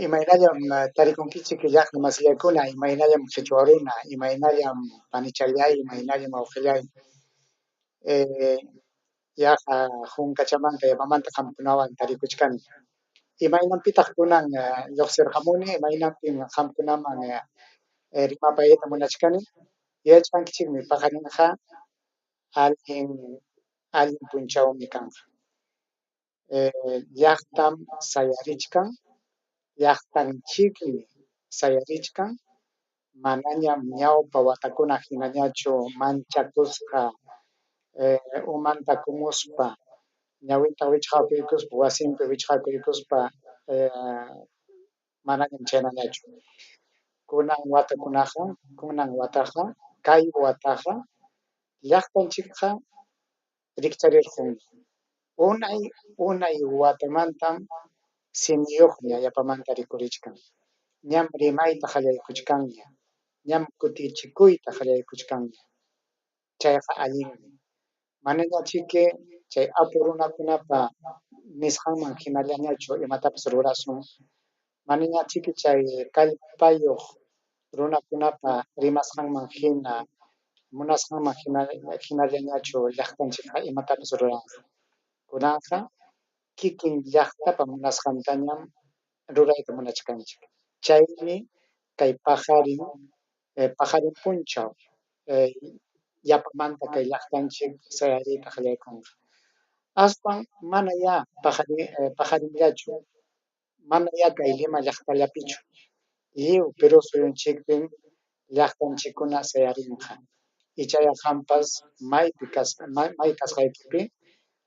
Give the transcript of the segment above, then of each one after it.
Imaynallam tarikunkichik llaqta masillaykuna, imaynallam qichwa runa, imaynallam panichallay, imaynallam wawqillay. Yaqa hunkachamanta yapamanta qamkunawan tarikuchkani. Imaynanpitaq kunan lluqsirqamuni, imaynanpim qamkunaman rimapayayta munachkani? Yuyachkankichikmi paqarinqa allin allin punchawmi kanqa. Llaqtam sayarichkan, llaqtanchikmi sayarichkan, manañam ñawpa watakuna hinañachu manchakusqa umanta kumuspa, ñawinta wichqakuykuspa, wasinpi wichqakuykuspa, manañam chaynañachu. Kunan watakunaqa, kunan wataqa, kay wataqa llaqtanchikqa rikcharirqunmi. Unay unay watamantam simiyuqña yapamanta rikurichkan. Ñam rimayta qallaykuchkanña, ñam kutichikuyta qallaykuchkanña. Chayqa allinmi. Manañachiki chay apu runakunapa nisqanman hinallañachu imatapas rurasun, manañachiki chay kallpayuq runakunapa rimasqanman hina, munasqanman hinallañachu llaqtanchikqa imatapas ruranqa. Kunanqa kikin llaqtapa munasqantañam rurayta munachkanchik. Chaymi kay paqarin, paqarin punchaw yapamanta kay llaqtanchik sayariyta qallaykunqa. Aswan manayá paqarinllachu, manayá kay Lima llaqtallapichu, lliw Perú suyunchikpim llaqtanchikkuna sayarinqa. Ichaya qampas maypi may kasqaykipi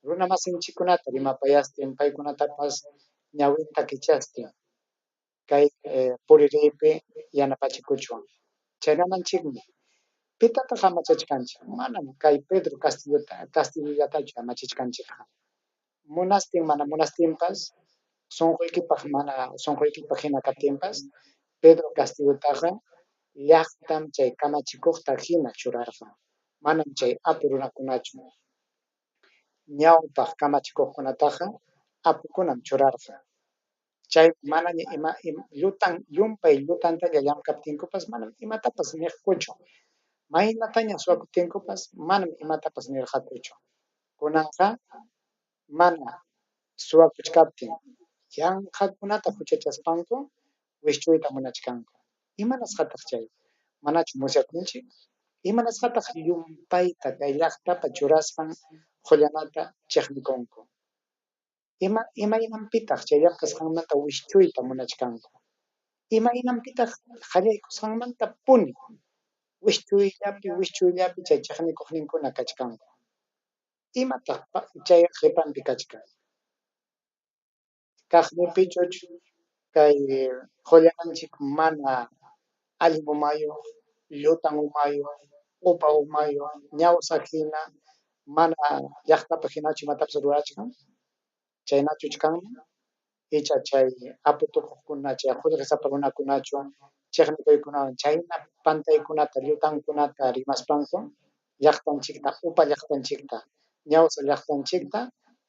runamasinchikkunata rimapayastin, paykunatapas ñawinta kichastin kay puririypi yanapachikuchwan. Chaynananchikmi. Pitataq amachachkanchik? Manam kay Pedro Castillollatachu amachachkanchikqa. Munastin mana munastinpas, sunquykipaq mana sunquykipaq hina kaptinpas, Pedro Castillotaqa llaqtam chay kamachikuqta hina churarqa, manam chay apu runakunachu. Ñawpaq kamachikuqkunataqa apukunam churarqa. Chay manaña ima llutan llumpay llutantalla llamkaptinkupas manam imatapas niqkuchu. Maynataña suwakuptinkupas manam imatapas nirqakuchu. Kunanqa mana suwakuchkaptin yanqakunata huchachaspanku wischuyta munachkanku. Imanasqataq chay? Manachu musyakunchik? Imanasqataq llumpayta kay llaqtapa churasqan qullanata chiqnikunku? Imaynanpitaq chay llamkasqanmanta wischuyta munachkanku? Imaynanpitaq qallaykusqanmantapuni wischuyllapi wischuyllapi chay chiqnikuqninkuna kachkanku? Imataq chay qipanpi kachkan? Kaqnipichuch kay qullananchik mana allin umayuq, llutan umayuq, upa umayuq, ñawsa hina, mana llaqtapaq hinachu imatapas rurachkan? Chaynachuch kanman? Icha chay apu tukuqkuna, chay qullqisapa runakunachu chiqnikuykunawan chayna pantaykunata, llutankunata rimaspanku llaqtanchikta, upa llaqtanchikta, ñawsa llaqtanchikta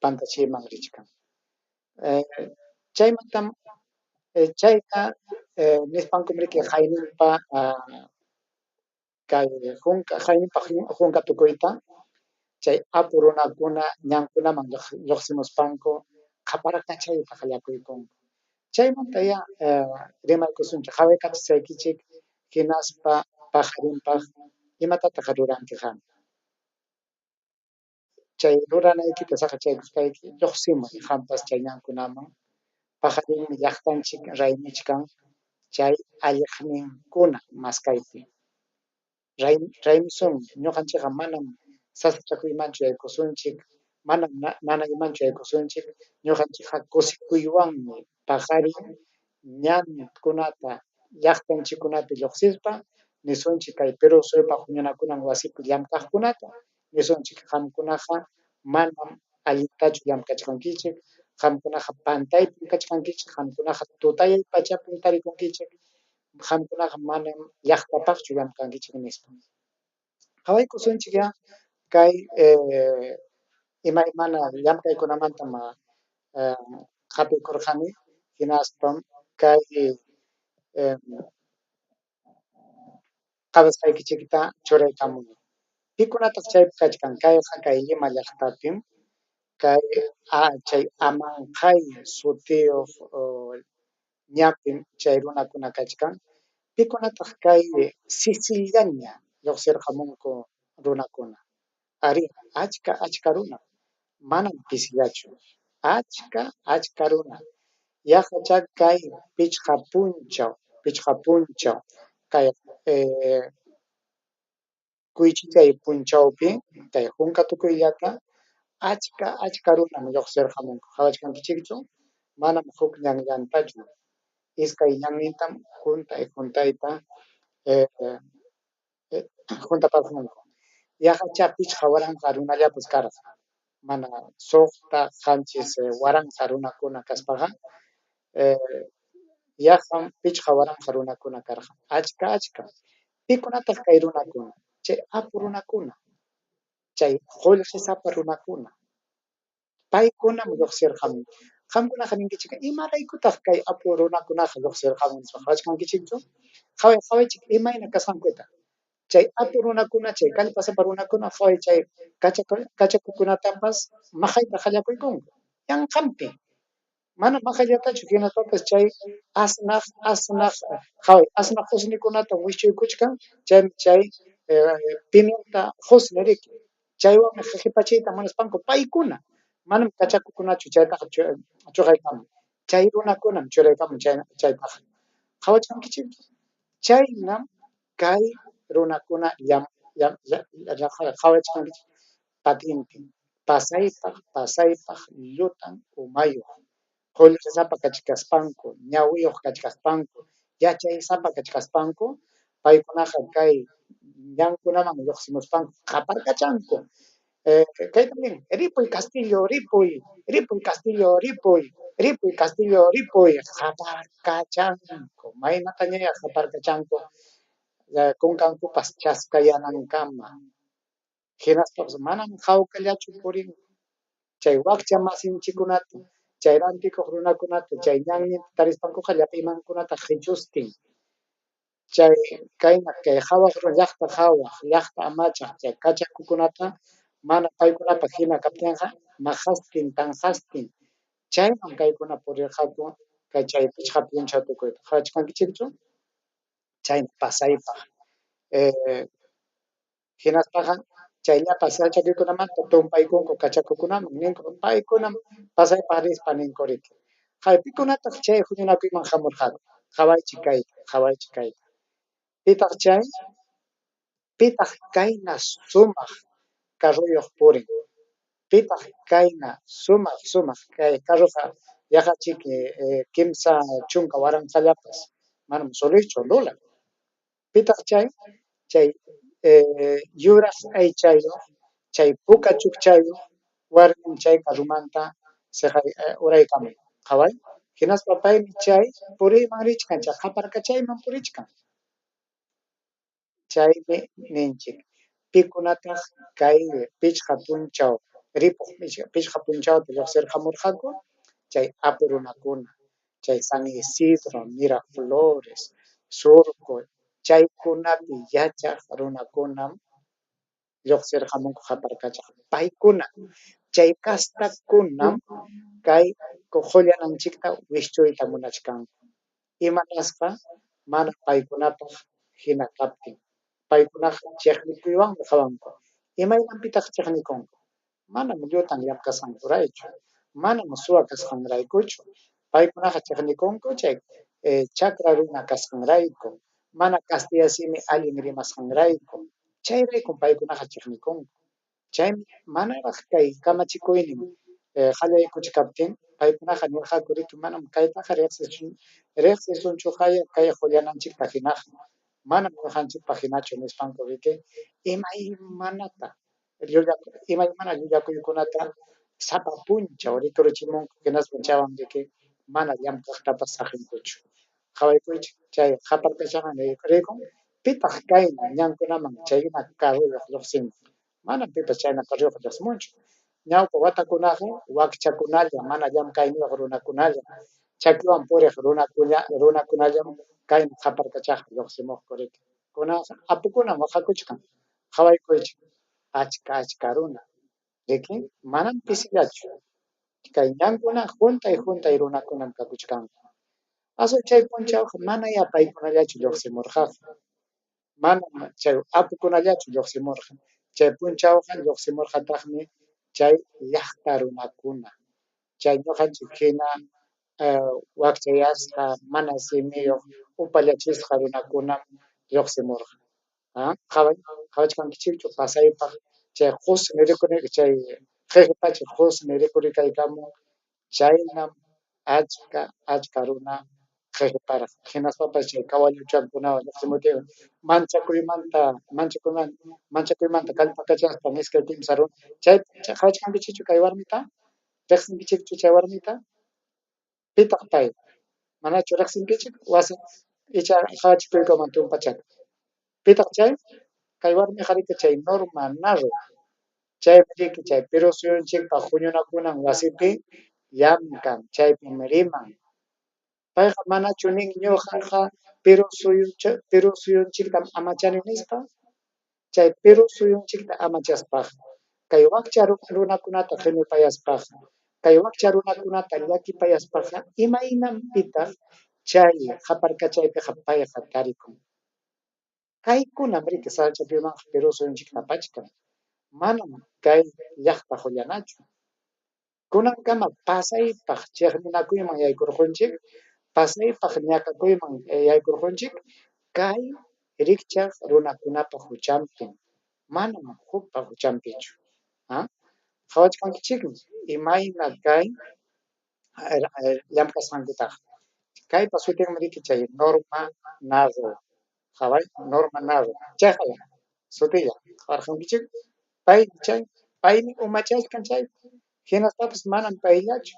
pantachiyman richkan. Chaymantam chayta nispankum riki qayninpa kay hunka qayninpa hunka tukuyta chay apu runakuna ñankunaman lluqsimuspanku qaparakachayta qallakuykunku. Chaymantayá rimaykusunchik, qawaykachisaykichik hinaspa paqarinpaq imatataq ruranki qam? Chay ruranaykita saqachaykuspayki lluqsimuy qampas chay ñankunaman. Paqarinmi llaqtanchik raymichkan chay alliqninkuna maskaypi. Raymisunmi, ñuqanchikqa manam sasachakuymanchu yaykusunchik, manam nanaymanchu yaykusunchik, ñuqanchikqa kusikuywanmi paqarin ñankunata llaqtanchikkunapi lluqsispa nisunchik kay Perú suyupa huñunakunan wasipi llamkaqkunata, nisunchik qamkunaqa manam allintachu llamkachkankichik, qamkunaqa pantaypim kachkankichik, qamkunaqa tutayay pachapim tarikunkichik, qamkunaqa manam llaqtapaqchu llamkankichik nispa. Qawaykusunchikyá kay imaymana llamkaykunamantam hap'ikurqani hinaspam. Kay qawasqaykichikta churaykamuni. Pikunataq chaypi kachkan? Kayqa kay Lima llaqtapim, kay chay Amanqay sutiyuq ñanpim chay runakuna kachkan. Pikunataq kay sisillaña lluqsirqamunku runakuna? Arí, achka achka runa, manam pisillachu, achka achka runa. Yaqachá kay pichqa punchaw, pichqa punchaw kay kuychichay punchawpi, kay hunka tukuyllata achka achka runam lluqsirqamunku. Qawachkankichikchu? Manam huk ñanllantachu, iskay ñannintam juntay juntayta juntaparqunku. Yaqachá 5000 runallapas karqa, mana 6, 7 waranqa runakuna kaspaqa, yaqam 5000 runakuna karqa, achka achka. Pikunataq kay runakuna? Chay apu runakuna, chay qullqisapa runakuna. Paykunam lluqsirqamun. Qamkunaqa ninkichik, imaraykutaq kay apu runakunaqa lluqsirqamun nispa, qawachkankichikchu? Qaway, qawaychik imayna kasqankuta. Chay apu runakuna, chay kallpasapa runakuna, qaway chay kachakukunatapas maqayta qallakuykunku. Yanqanpi. Mana maqayllatachu, hinaspapas chay asnaq, asnaq, qaway, asnaq qusnikunatam wischuykuchkan, chaymi chay pimienta qusni riki. Chaywanmi qipachiyta munaspanku paykuna, manam kachakukunachu chaytaqa chuqaykamun. Chay runakunam churaykamun chaytaqa. Qawachkankichikchu? Chaynam kay runakuna qawachkankichik patintin, pasaypaq, pasaypaq llutan umayuq, qullqisapa kachkaspanku, ñawiyuq kachkaspanku, yachaysapa kachkaspanku, paykunaqa kay ñankunaman lluqsimuspanku qaparkachanku. Kaytam nin, ripuy Castillo, ripuy, ripuy Castillo, ripuy, ripuy Castillo, ripuy, qaparkachanku. Maynatañaya qaparkachanku, kunkankupas chaskayanankama. Hinaspapas manam hawkallachu purinku. Chay wakcha masinchikkunata, chay rantikuq runakunata, chay ñanninta tarispankuqa llapa imankunata qichustin. Chay kayna kay qawaq llaqta qawaq, llaqta amachaq, chay kachakukunata mana paykunapaq hina kaptinqa maqastin, tanqastin. Chaynam kaykuna purirqaku kay chay pichqa punchaw tukuyta. Qawachkankichikchu? Chayna pasaypaq. Hinaspaqa chay llapa sasachakuykunamanta tumpaykunku kachakukunaman, ninku paykunam pasaypaq rispa ninku riki. Pikunataq chay huñunakuyman hamurqaku? Qawaychik kayta, qawaychik kayta. Pitaq chay? Pitaq kayna sumaq carroyuq purin? Pitaq kayna sumaq sumaq kay carroqa yaqachiki 30 waranqallapas, manam solischu, dólar. Pitaq chay? Chay yuraq aychayuq, chay puka chukchayuq warmim chay carromanta siqay uraykamun. Qaway. Hinaspa paymi chay puriyman richkan, chay qaparkachayman purichkan. Chaymi ninchik, pikunataq kay pichqa punchaw ripuq pichqa punchawta lluqsirqamurqaku? Chay apu runakuna, chay San Isidro, Miraflores, Surco, chaykunapi yachaq runakunam lluqsirqamunku qaparkachaq. Paykuna, chay kastakunam kay qullananchikta wischuyta munachkanku. Imanasqa? Mana paykunapaq hina kaptin. Paykunaqa chiqnikuywanmi qawanku. Imaynanpitaq chiqnikunku? Manam llutan llamkasqankuraychu, manam suwa kasqanraykuchu. Paykunaqa chiqnikunku chay chakra runa kasqanrayku, mana kastilla simi allin rimasqanrayku. Chayraykum paykunaqa chiqnikunku. Chaymi manaraq kay kamachikuynin qallaykuchkaptin, paykunaqa nirqaku riki manam kaytaqa riqsisunchuqaya kay qullananchikta hinaqa, manam ñuqanchikpaq hinachu nispanku riki imaymanata imaymana llullakuykunata sapa punchaw rikurichimunku, hinaspa chaywan riki mana llamkaqtapas saqinkuchu. Qawaykuychik chay qaparkachaqman rikun, pitaq kayna ñankunaman chayna carroyuq lluqsimun? Manam pipas chayna carroyuq lluqsimunchu. Ñawpa watakunaqa wakchakunalla, mana llamkayniyuq runakunalla, Chakiwan puriq runakunallam kayna qaparkachaqqa lluqsimuqku riki. Kunanqa apukunam waqakuchkan. Qawaykuychik achka achka runa riki, manam pisillachu. Kay ñankuna huntay huntay runakunam kakuchkanku. Aswan chay punchawqa manayá paykunallachu lluqsimurqaku. Manam chay apukunallachu lluqsimurqa. Chay punchawqa lluqsimurqataqmi chay llaqta runakuna. Chay ñuqanchik hina wakchayasqa, mana simiyuq, upallachisqa runakunam lluqsimurqa. Qawachkankichikchu pasaypaq chay qusni rikuri chay qiqipacha qusni rikurikaykamun, chaynam achka achka runa qiqiparqa. Hinaspapas chay kawalluchankunawan lluqsimuptin manchakuymanta manchakuymanta kallpakachaspan iskay kimsa runa chay qawachkankichikchu kay warmita? Riqsinkichikchu chay warmita? Pitaq pay? Manachu riqsinkichik? Wasi icha qawachikuykuman tumpachata. Pitaq chay? Kay warmiqa riki chay Norma Narro. Chaymi riki chay Perú suyunchikpa huñunakunan wasipi llamkan, chaypim riman. Payqa manachu nin ñuqaqa Perú suyunchiktam amachani nispa? Chay Perú suyunchikta amachaspaqa, kay wakcha runakunata qimipayaspaqa, kay wakcha runakunata llakipayaspaqa, imaynanpitaq chay qaparkachaypiqa payqa tarikun? Kaykunam riki sasachakuymanqa Perú suyunchikta apachkan. Manam kay llaqta qullanachu. Kunankama pasaypaq chiqninakuyman yaykurqunchik, pasaypaq ñakakuyman yaykurqunchik kay rikchaq runakunapa huchanpim, manam hukpa huchanpichu. Qawachkankichikmi imayna kay llamk'asqankutaqa. Kaypa sutinmi riki chay Norma Narro. Qaway, Norma Narro. Chayqa sutilla qawarqankichik. Paymi chay, paymi umachachkan chayta. Hinaspapas manam payllachu.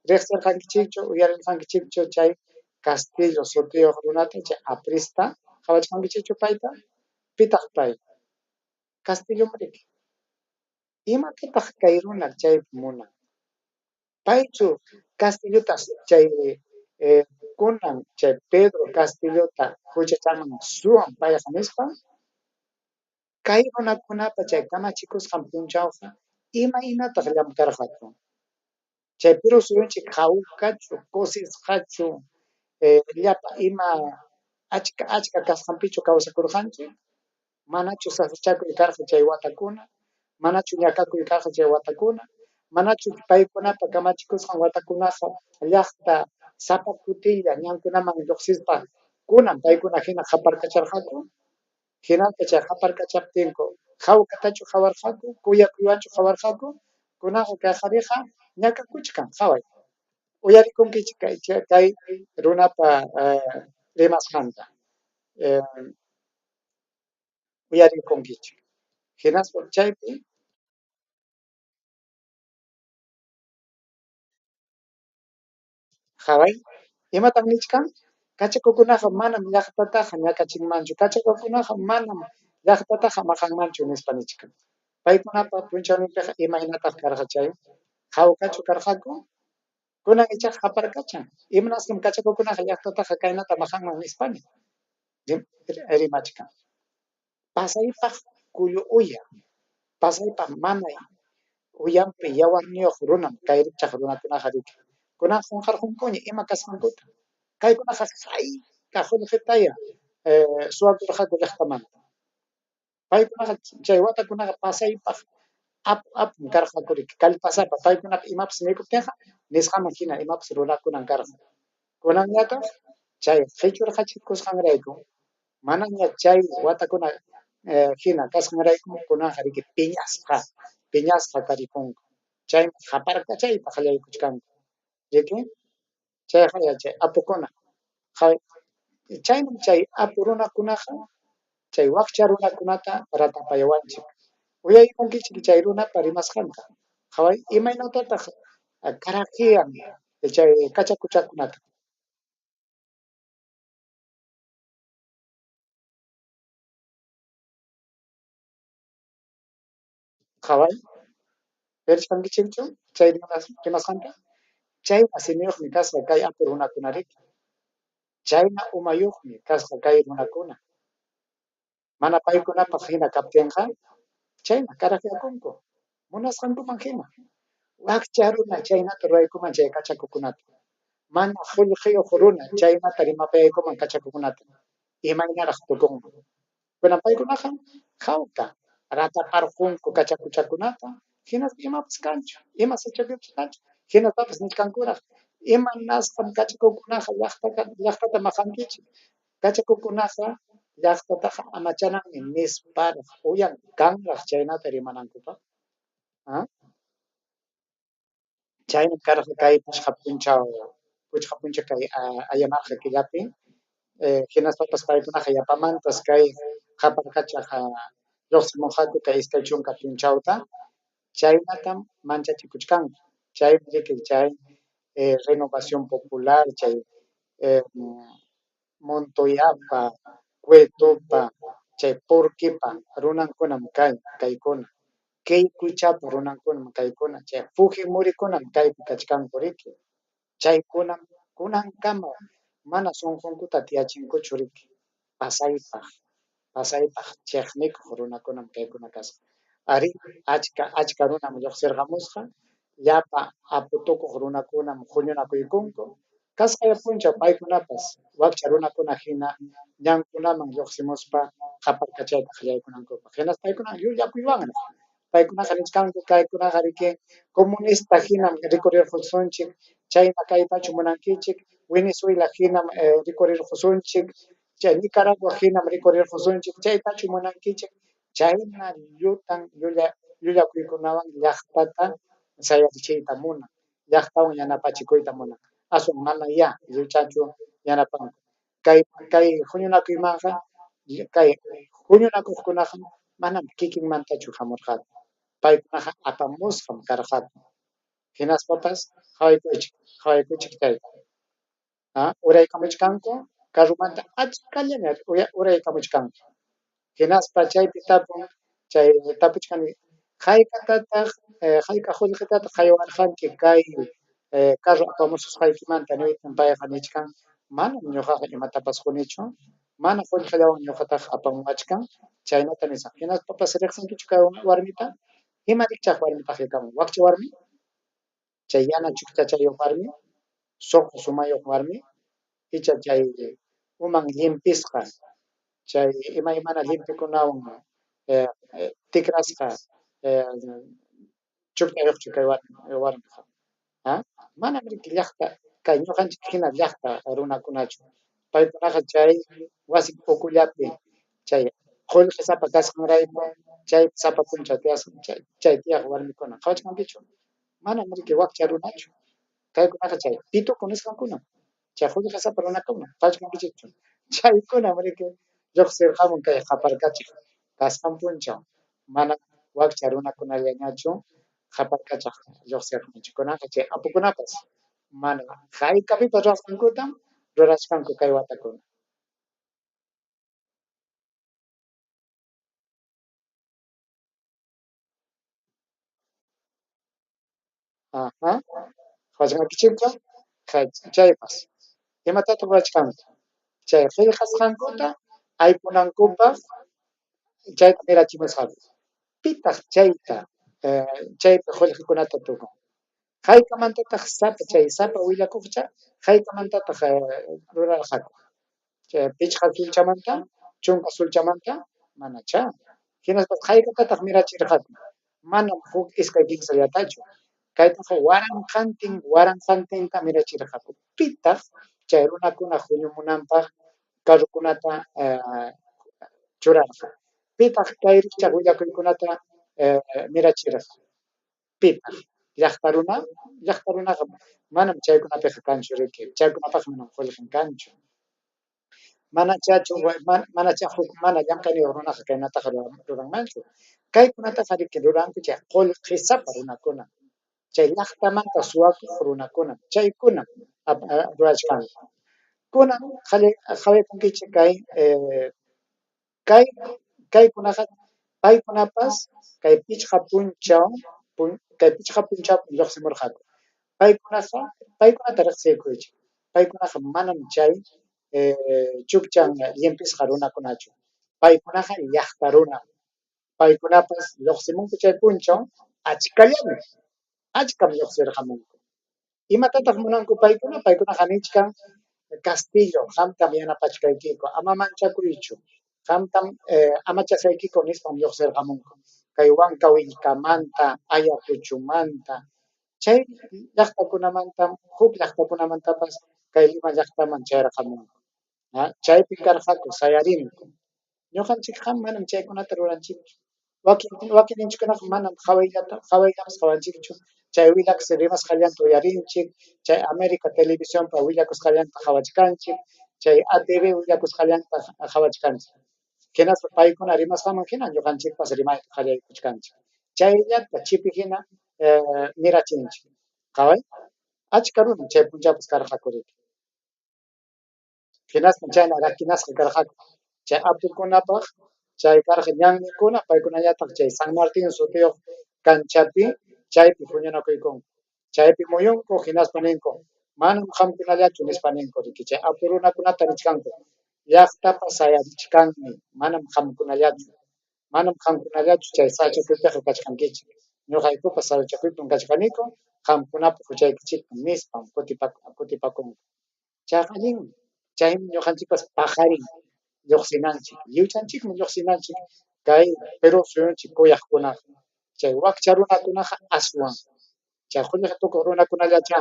Riqsirqankichikchu, uyarirqankichikchu chay Castillo sutiyuq runata, chay aprista, qawachkankichikchu payta? Pitaq pay? Castillom riki. Imatataq kay runa chaypi munan? Paychu Castillota chay kunan chay Pedro Castillota huchachaman suwan payqa nispa? Kay runakunapa chay kamachikusqan punchawqa imaynataq llamkarqaku? Chay Perú suyunchik hawkachu, kusisqachu, llapa ima achka achka kasqanpichu kawsakurqanchik? Manachu sasachakuy karqa chay watakuna? Manachu ñakakuy karqa chay watakuna? Manachu paykunapa kamachikusqan watakunaqa llaqta sapa kutilla ñankunaman lluqsispa kunan paykuna hina qaparkacharqaku? Hinaspa chay qaparkachaptinku hawkatachu qawarqaku, kuyakuywanchu qawarqaku? Kunanqa kay qhariqa ñakakuchkan, qaway. Uyarikunkichik kay runapa rimasqanta. Uyarikunkichik. Hinaspa chaypi qaway, imatam nichkan? Kachakukunaqa manam llaqtataqa ñakachinmanchu, kachakukunaqa manam llaqtataqa maqanmanchu nispa nichkan. Paykunapa punchawninpiqa imaynataq karqa chay? Hawkachu karqaku? Kunan ichaqa qaparkachan. Imanasqam kachakukunaqa llaqtataqa kaynata maqanman nispaña rimachkan. Pasaypaq kullu uya, pasaypaq mana uyanpi yawarniyuq runam kay rikchaq runakunaqa riki. Kunanqa qunqarqunkuña ima kasqankuta. Kaykunaqa hayka qullqitaya suwakurqaku llaqtamanta. Paykunaqa chay watakunaqa pasaypaq apu apum karqaku riki, kallpasapa. Paykunapa imapas nikuptinqa nisqanman hina imapas rurakunan karqa. Kunanñataq chay qichurqachikusqanrayku manaña chay watakuna hina kasqanrayku kunanqa riki piñasqa, piñasqa tarikunku. Chaymi qaparkachayta qallaykuchkanku. Riki? Chayqa chay apukuna. Chaynam chay apu runakunaqa chay wakcha runakunata ratapayawanchik. Uyarikunkichik chay runapa rimasqanta. Qaway, imaynatataq karaqiyan chay kachakuchakunata. Qaway, uyarichkankichikchu chay rimasqanta? Chayna simiyuqmi kasqa kay apu runakunariki. Chayna umayuqmi kasqa kay runakuna. Mana paykunapaq hina kaptinqa, chayna karajakunku, munasqankuman hina. Wakcha runa chaynata ruraykuman chay kachakukunata. Mana qullqiyuq runa chaynata rimapayaykuman kachakukunata. Imaynaraq tukunman. Kunan paykunaqa hawka rataparqunku kachakuchakunata, hinaspa imapas kanchu, ima sachakuypas kanchu, hinaspapas nichkankuraq, imanasqam kachakukunaqa llaqtata maqankichik, kachakukunaqa llaqtataqa amachananmi nisparaq uyan kanraq chaynata rimanankupaq. Chaynam karqa kay pichqa punchaw kay ayamarqa killapi, hinaspapas paykunaqa yapamantas kay qaparkachaq lluqsimunqaku kay 20 punchawta, chaynatam manchachikuchkanku. Chaymi riki chay Renovación Popular, chay Montoyapa, Cuetopa, chay Purquipa runankunam kaykuna, Kaykuchapa runankunam kaykuna, chay Fujimorikunam kaypi kachkanku riki. Chaykunam kunankama mana sunqunkuta tiyachinkuchu riki. Pasaypaq, pasaypaq chiqnikuq runakunam kaykuna kasqa. Arí, achka achka runam lluqsirqamusqa, llapa apu tukuq runakunam huñunakuykunku, kasqaya punchaw paykunapas wakcha runakuna hina ñankunaman lluqsimuspa qaparkachayta qallaykunankupaq. Hinaspa paykuna llullakuywanraq. Paykunaqa nichkanku kaykunaqa riki comunista hinam rikurirqusunchik, chayna kaytachu munankichik, Venezuela hinam rikurirqusunchik, chay Nicaragua hinam rikurirqusunchik, chaytachu munankichik, chayna llutan llullakuykunawan llaqtata sayarichiyta munan, llaqtawan yanapachikuyta munan. Aswan mana ya lliwchachu yanapanku. Kay huñunakuymanqa, kay huñunakuqkunaqa manam kikinmantachu hamurqaku. Paykunaqa apamusqam karqaku. Hinaspapas qhawaykuychik, qhawaykuychik chayta. Uraykamuchkanku, carromanta achkallaña uraykamuchkanku. Hinaspa chaypi tapun, chay tapuchkani, haykatataq, hayka qullqitataq haywarqanki kay carro apamususqaykimanta niytin payqa nichkan, manam ñuqaqa imatapas qunichu, mana qullqillawan ñuqataqa apamuwachkan, chaynata nisan. Hinaspapas riqsinkichu kay warmita? Ima rikchaq warmitaq kaman? Wakcha warmi? Chay yana chukchachayuq warmi? Suqu sumayuq warmi? Icha chay uman llimpisqa, chay imaymana llimpikunawan tikrasqa chukchayuqchu kay warmiqa? Manam riki llaqta, kay ñuqanchik hina llaqta runakunachu. Paykunaqa chay wasi ukullapi, chay qullqisapa kasqanrayku, chaypi sapa punchaw tiyasqa, chay tiyaq warmikuna. Qhawachkankichu? Manam riki wakcha runachu. Kaykunaqa chay pituku nisqankunam, chay qullqisapa runakuna. Qhawachkankichikchu? Chaykunam riki lluqsirqamun kay qaparkachaq kasqan punchaw. Manam wakcha runakunallañachu qaparkachaq lluqsirqamunchik. Kunanqa chay apukunapas mana haykapipas rurasqankutam rurachkanku kay watakuna. Ajá. Qhawachkankichikchu? Chaypas. Imatataq rurachkanku? Chay qillqasqankuta aypunankupaq chayta mirachimusqaku. Pitaq chayta chaypi qullqikunata tukun? Haykamantataq sapa chay sapa willakuqcha haykamantataq rurarqaku? Chay 5 sulchamanta, 10 sulchamanta, manachá. Hinaspa haykatataq mirachirqaku? Manam huk iskay kimsallatachu. Kaytaqa waranqantin waranqantinta mirachirqaku. Pitaq chay runakuna huñumunanpaq carrokunata churarqa? Pitaq kay rikchaq willakuykunata mirachirqa? Pitaq? Llaqta runa? Llaqta runaqa manam chaykunapiqa kanchu riki. Chaykunapaqqa manam qullqin kanchu. Manacha huk mana llamk'ayniyuq runaqa kaynataqa ruranmanchu. Kaykunataqa riki ruranku chay qullqisapa runakuna, chay llaqtamanta suwakuq runakuna, chaykunam rurachkanku. Kunan qhawaykunkichik kay kay kaykunaqa paykunapas kay pichqa punchaw kay pichqa punchawpi lluqsimurqaku. Paykunaqa paykunata riqsiykuychik. Paykunaqa manam chay chukchan llimpisqa runakunachu. Paykunaqa llaqta runam. Paykunapas lluqsimunku chay punchaw achkallañam. Achkam lluqsirqamunku. Imatataq munanku paykuna? Paykunaqa nichkan Castillo, qamtam yanapachkaykiku, ama manchakuychu. Qamtam amachasaykiku nispam lluqsirqamunku. Kay Huancaveliccamanta, Ayacuchomanta, chay llaqtakunamantam huk llaqtakunamantapas kay Lima llaqtaman chayarqamunku. Chaypi karqaku sayarinku. Ñuqanchikqa manam chaykunata ruranchikchu. Wakinninchikkunaqa manam qawayllapas qawanchikchu. Chay willakus rimasqallanta uyarinchik, chay América Televisionpa willakusqallanta qawachkanchik, chay ATV willakusqallanta qawachkanchik. Hinaspa paykuna rimasqanman hina ñuqanchikpas rimayta qallaykuchkanchik. Chayllata chipi hina mirachinchik. Qaway, achka runam chay punchawpas karqaku riki. Hinaspa chayna rakinasqa karqaku. Chay apukunapaq chay karqa ñanninkuna, paykunañataq chay San Martín sutiyuq kanchapi chaypi huñunakuykunku. Chaypi muyunku hinaspa ninku, manam qamkunallachu nispa ninku riki. Chay apu runakunata nichkanku, llaqtapas sayarichkanmi, manam qamkunallachu. Manam qamkunallachu chay sasachakuypiqa kachkankichik. Ñuqaykupas sasachakuypim kachkaniku, qamkunapa huchaykichikpim nispam kutipakunku. Chayqa allinmi. Chaymi ñuqanchikpas paqarin lluqsinanchik. Lliwchanchikmi lluqsinanchik kay Perú suyunchik kuyaqkunaqa. Chay wakcha runakunaqa aswan. Chay qullqi tukuq runakunallachá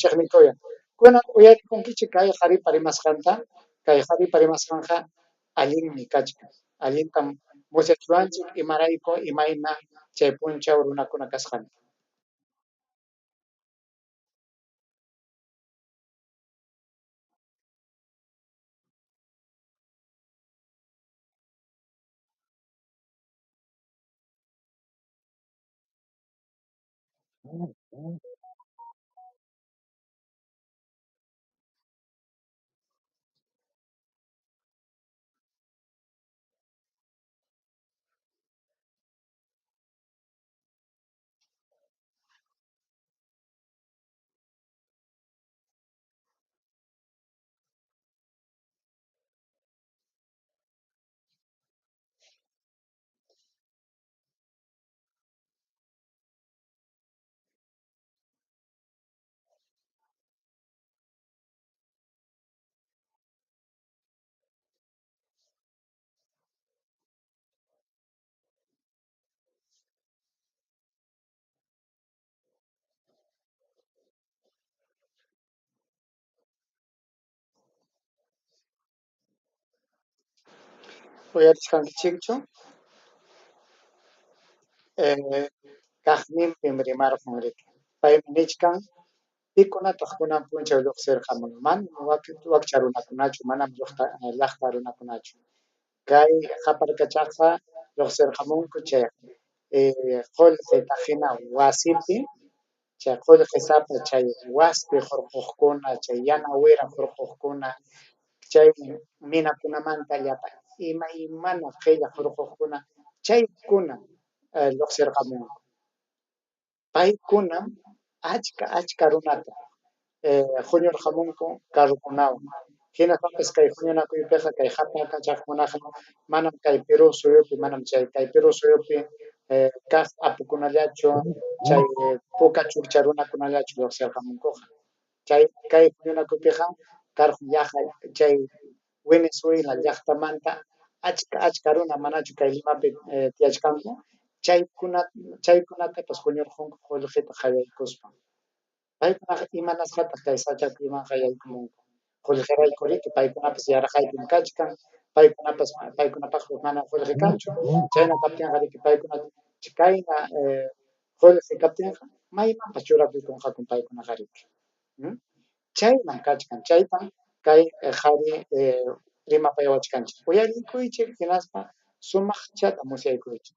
chiqnikuyan. Kunan uyarikunkichik kay qharipa rimasqanta, kay qharipa rimasqanqa allinmi kachkan. Allintam musyachiwanchik imarayku imayna chay punchaw runakuna kasqanta. Uyarichkankichikchu? Kaqninpim rimarqun riki. Paymi nichkan, pikunataq kunan punchaw lluqsirqamun, manam wakcha runakunachu, manam llaqta runakunachu. Kay qaparkachaqqa lluqsirqamunku chay qullqi taqina wasipi, chay qullqisapa chay waspi hurquqkuna, chay yana wira hurquqkuna, chay minakunamanta llapa imaymana qilla hurquqkuna, chaykuna lluqsirqamunku. Paykunam achka achka runata huñurqamunku carrokunawan. Hinaspapas kay huñunakuypiqa kay qaparkachaqkunaqa manam kay Perú suyupi, manam chay kay Perú suyupi kaq apukunallachu, chay puka chukcha runakunallachu lluqsirqamunkuqa. Chay kay huñunakuypiqa karqun yaqa chay Venezuela llaqtamanta achka achka runa manachu kay Limapi tiyachkanku, chaykunatapas huñurqunku qullqita qallaykuspa. Paykunaqa imanasqataq kay sachakuymanqa yaykumunku. Qullqirayku riki, paykunapas yarqaypim kachkan, paykunapas paykunapaqpas manam qullqi kanchu, chayna kaptinqa riki paykuna kayna qullqi kaptinqa maymanpas churakuykunqakum paykunaqa riki. Chaynam kachkan, chaytam kay qhari rimapayawachkanchik. Uyarikuychik hinaspa sumaqchata musyaykuychik.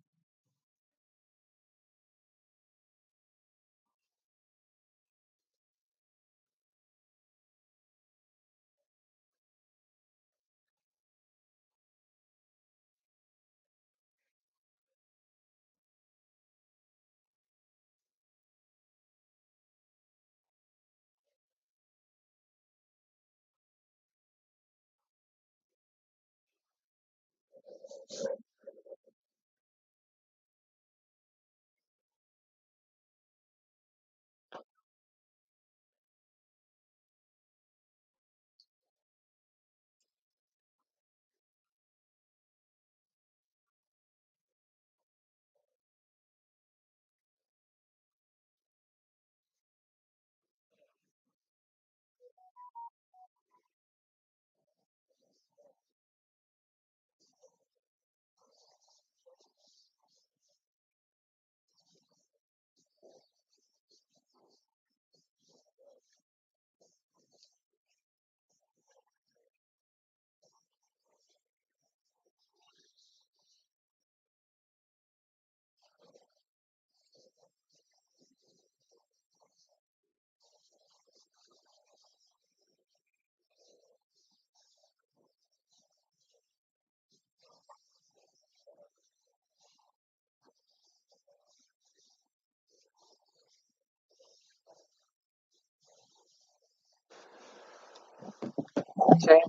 Chay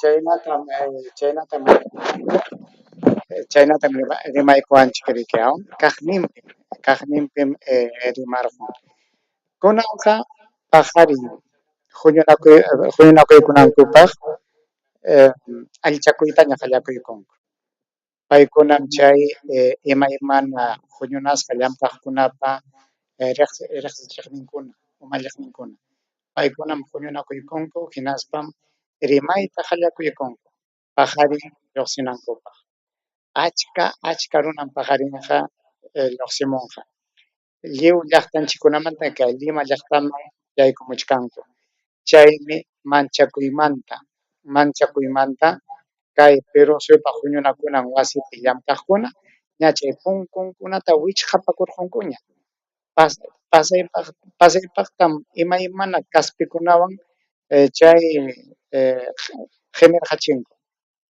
chaynatam chaynatam chaynatam rimaykuwanchik riki aw kaqninpim kaqninpim rimarqun. Kunanqa paqarin huñunakuy huñunakuykunankupaq allichakuytaña qallakuykunku. Paykunam chay imaymana huñunasqa llamkaqkunapa riqsichiqninkuna umalliqninkuna. Paykunam huñunakuykunku hinaspam rimayta qallakuykunku paqarin lluqsinankupaq. Achka achka runam paqarinqa lluqsimunqa. Lliw llaqtanchikkunamanta kay Lima llaqtaman yaykumuchkanku. Chaymi manchakuymanta manchakuymanta kay Perú suyupaq huñunakunan wasipi llamkaqkuna ña chay punkunkunata wichqapakurqunkuña. Pasaypaq pasaypaqtam imaymana kaspikunawan chay qimirqachinku.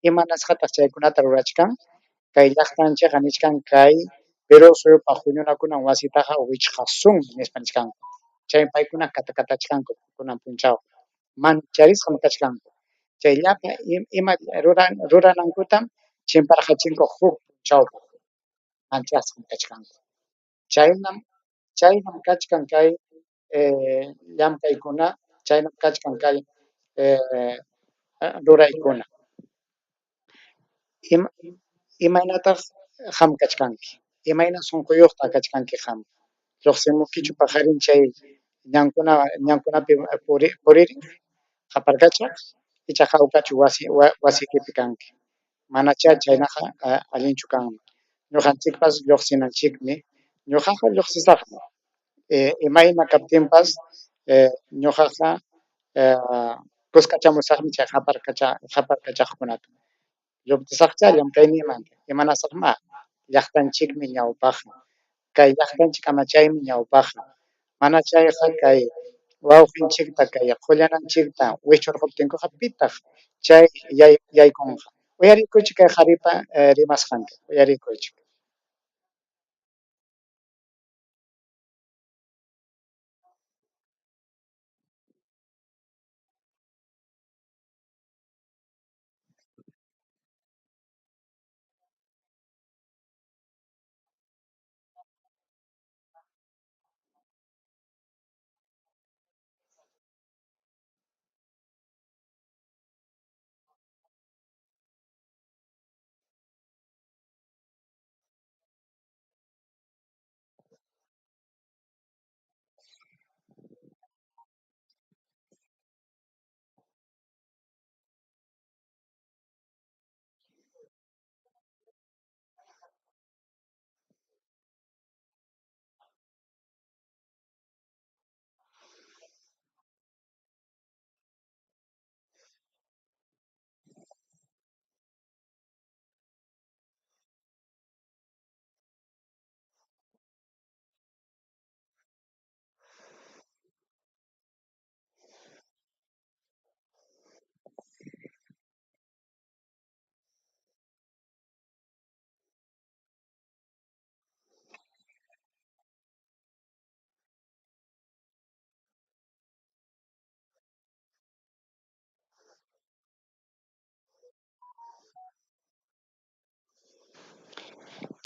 Imanasqataq chaykunata rurachkan? Kay llaqtanchikqa nichkan kay Perú suyupaq huñunakunan wasitaqa wichqasunmi nispa nichkanku. Chaymi paykuna katakatachkanku kunan punchawqa. Mancharisqam kachkanku. Chay llapa ima ruranankutam chimparqachinku huk punchawpaq. Manchasqam kachkanku. Chaynam chaynam kachkan kay llamkaykuna, chaynam kachkan kay ruraykuna. Ima imaynataq qam kachkanki? Imayna sunquyuqtaq kachkanki qam? Lluqsimunkichu paqarin chay ñankuna ñankunapi puririq qaparkachaq icha hawkachu wasi wasiykipi kanki? Manachá chaynaqa allinchu kanman. Ñuqanchikpas lluqsinanchikmi, ñuqaqa lluqsisaqmi. Imayna kaptinpas ñuqaqa kuskachamusaqmi chay qaparkachaqkunata. Lluptisaqchá llamkayniymanta, imanasaqmá, llaqtanchikmi ñawpaqqa. Kay llaqtanchik amachaymi ñawpaqqa. Mana chayqa kay wawqinchikta kay qullananchikta wischurquptinkuqa pitaq chay yaykunqa. Uyarikuychik kay qaripa rimasqanta, uyarikuychik.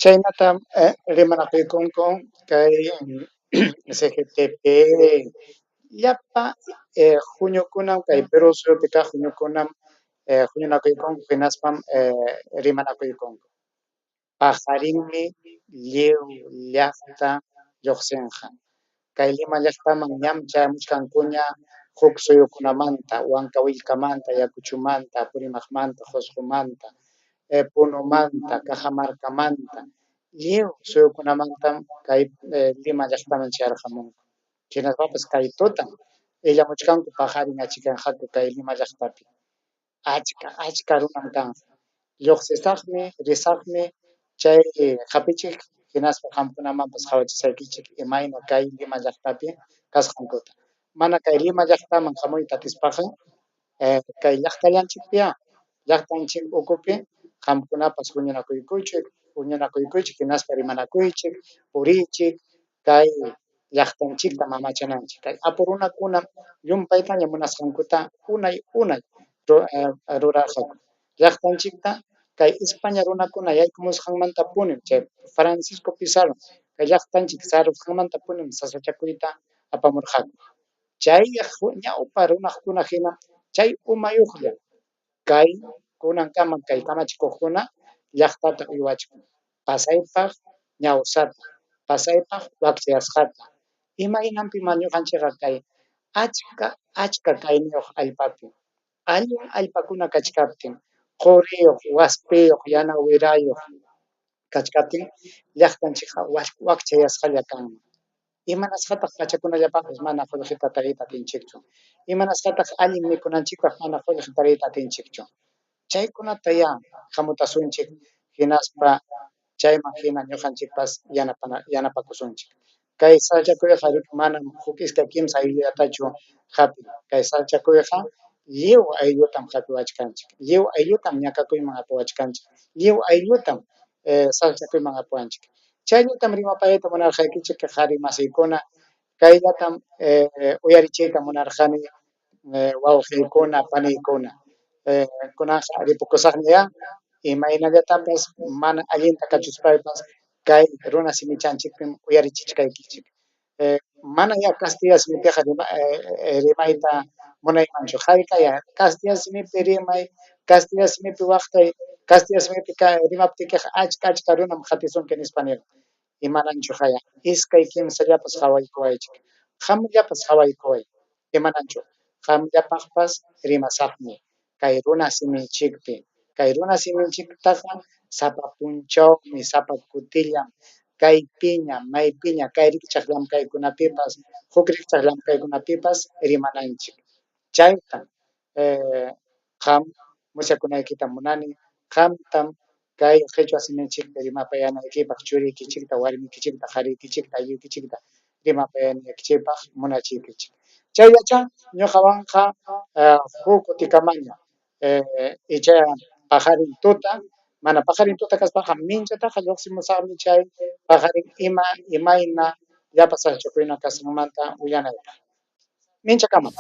Chaynatam rimanakuykunku kay CGTP, llapa huñukunam kay Perú suyupi kaq huñukunam huñunakuykunku hinaspam rimanakuykunku. Paqarinmi lliw llaqta lluqsinqa. Kay Lima llaqtaman ñam chayamuchkankuña huk suyukunamanta, Huancavelica-manta, Ayacuchomanta, Apurímacmanta, Qusqumanta, Punomanta, Cajamarcamanta, lliw suyukunamantam kay Lima llaqtaman chayarqamunku. Hinaspapas kay tutam illamuchkanku paqarin achikanqaku kay Lima llaqtapi. Achka, achka runam kanqa. Lluqsisaqmi, risaqmi chay hapichiq hinaspa qamkunamanpas qawachisaykichik imayna kay Lima llaqtapi kasqankuta. Mana kay Lima llaqtaman hamuyta atispaqa kay llaqtallanchikpiyá, llaqtanchik ukupi qamkunapas huñunakuykuychik, huñunakuykuychik hinaspa rimanakuychik, puriychik kay llaqtanchikta mamachananchik. Kay apu runakunam llumpaytaña munasqankuta unay unay rurarqaku. Llaqtanchikta kay España runakuna yaykumusqanmantapunim chay Francisco Pizarro kay llaqtanchik sarusqanmantapunim sasachakuyta apamurqaku. Chay ñawpa runakuna hina chay umayuqlla kay kunankama kay kamachikuqkuna llaqtata uywachkan. Pasaypaq ñawsata, pasaypaq wakchayasqata. Imaynanpim ñuqanchikqa kay achka achka kayniyuq allpapi, allin allpakuna kachkaptin, quriyuq, waspiyuq, yana wirayuq kachkaptin llaqtanchikqa wakchayasqalla kanman. Imanasqataq pachakunallapaqpas mana qullqita tariyta atinchikchu? Imanasqataq allin mikunanchikpaq mana qullqi tariyta atinchikchu? Chaykunatayá hamutasunchik hinaspa chayman hina ñuqanchikpas yanapakusunchik. Kay sasachakuyqa manam huk iskay kimsa ayllullatachu hapin. Kay sasachakuyqa lliw ayllutam hapiwachkanchik, lliw ayllutam ñakakuyman apawachkanchik, lliw ayllutam sasachakuyman apawanchik. Chayllatam rimapayayta munarqaykichik qhari masiykuna, kayllatam uyarichiyta munarqani wawqiykuna, paniykuna. Kunanqa ripukusaqñayá, imaynallatapas mana allinta kachuspaypas kay runa simichanchikpim uyarichichkaykichik. Manayá kastilla simipiqa rimayta munaymanchu. Haykaya kastilla simipi rimay, kastilla simipi waqtay, kastilla simipi rimaptikiqa achka achka runam qatisunki nispa nirqa. Imananchu haya, iskay kimsallapas qawaykuwaychik, qamllapas qawaykuway. Imananchu, qamllapaqpas rimasaqmi kay runa siminchikpi. Kay runa siminchiktaqa sapa punchawmi, sapa kutillam kaypiña, maypiña, kay rikchaq llamkaykunapipas, huk rikchaq llamkaykunapipas rimananchik. Chaytam qam musyakunaykita munani, qamtam kay qichwa siminchikpi rimapayanaykipaq churiykichikta, warmikichikta, qariykichikta, aylluykichikta rimapayanaykichikpaq munachiykichik. Chayllacha ñuqawanqa huk kutikamaña icha paqarin tuta, mana paqarin tuta kaspaqa minchataqa lluqsimusaqmi chay paqarin ima imayna llapa sasachakuyna kasqanmanta willanaypaq. Minchakama.